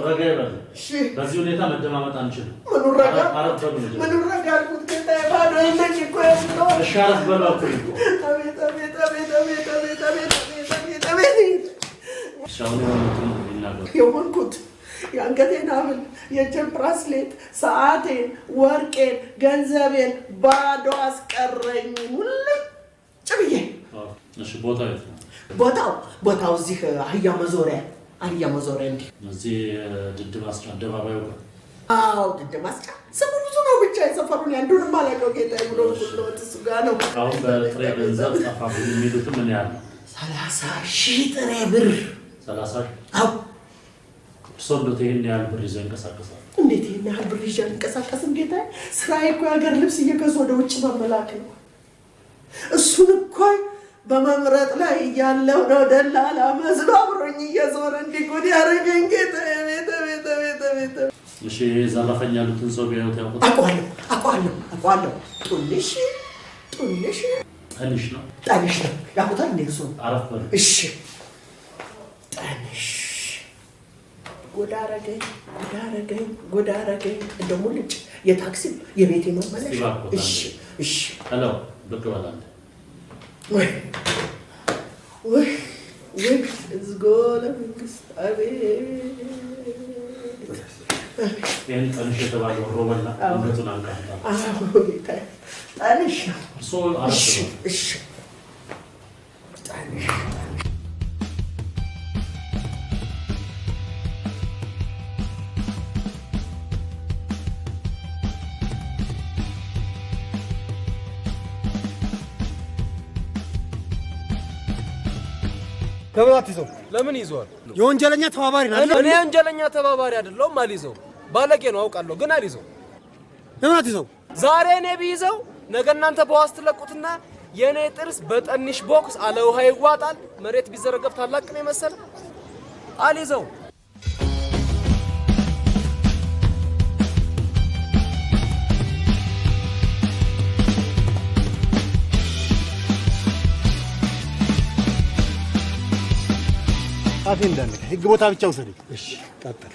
ረጋ ይበሉ። እሺ በዚህ ሁኔታ መደማመጥ አንችልም። ምኑ ረጋ አረፍ በሉ መጀመሪያ። ምኑ ረጋ አልኩት ጌታዬ፣ ባዶ የለኝ እኮ ያለው። እሺ አረፍ በሉ አልኩኝ እኮ። አቤት አቤት አቤት አቤት አቤት አቤት አቤት አቤት አቤት። እሺ አሁን የሆኑትን ይናገሩ። የሆንኩት የአንገቴን ሐብል፣ የእጄን ብራስሌት፣ ሰዓቴን፣ ወርቄን፣ ገንዘቤን ባዶ አስቀረኝ። ሙልጭ ብዬ። እሺ ቦታው የት ነው? ቦታው እዚህ አህያ መዞሪያ፣ አህያ መዞሪያ እንዲህ። እዚህ ድድ ማስጫ አደባባዩ ጋር። አዎ ድድ ማስጫ። ስሙ ብዙ ነው፣ ብቻ የሰፈሩን ያንዱንም አላውቀው ጌታዬ። ብሎ ቁጥሎት እሱ ጋር ነው። አሁን በጥሬ ገንዘብ ጠፋብኝ የሚሉትም ምን ያህል ነው? 30 ሺህ ጥሬ ብር። 30 ሺህ? አዎ። እርስዎ እንዴት ይህን ያህል ብር ይዘው ይንቀሳቀሳሉ? እንዴት ይህን ያህል ብር ይዤ አልንቀሳቀስም ጌታዬ? ስራዬ እኮ የሀገር ልብስ እየገዙ ወደ ውጭ መመላክ ነው። እሱን እኮ በመምረጥ ላይ እያለሁ ነው ደላላ መስሎ አብሮኝ እየዞረ እንዲህ ጉድ ያደረገኝ ጌታዬ። ቤተ ቤተ ቤተ ቤተ። እሺ ዘረፈኝ ያሉትን ሰው ቢያዩት ያውቁታል? አውቀዋለሁ አውቀዋለሁ አውቀዋለሁ። ጡንሽ ጡንሽ ጠንሽ ነው። ጠንሽ ነው። ያውቁታል እንዴ እርስዎ? አረፍ በሉ። እሺ ጠንሽ ጉድ አደረገኝ፣ ጉድ አደረገኝ፣ ጉድ አደረገኝ። እንደው ሙልጭ የታክሲ የቤቴ መመለሻ። እባክዎት እሺ አንዴ። እሺ። Hello ብቅ በል አንዴ። ወይ ወይ ወይ፣ እዝጎ ለመንግስት አቤት። ይህን ጠንሽ የተባለው ሮበላ አንገቱን አንቃምጣ። አዎ ጌታዬ፣ ጠንሽ ነው። እርስዎ አረፍ እሺ በሉ። እሺ ጠንሽ። ለምን አትይዘው? ለምን ይዘዋል? የወንጀለኛ ተባባሪ ነህ አይደል? እኔ ወንጀለኛ ተባባሪ አይደለሁም። አልይዘው። ባለጌ ነው አውቃለሁ፣ ግን አልይዘው። ለምን አትይዘው? ዛሬ እኔ ቢይዘው ነገ እናንተ በዋስ ትለቁትና የእኔ ጥርስ በጠንሽ ቦክስ አለ ውሃ ይዋጣል። መሬት ቢዘረገፍ ታላቅ ነው የመሰለ አልይዘው። አፌ እንዳለቀ ህግ ቦታ ብቻ ውሰደኝ። እሺ ቀጥል።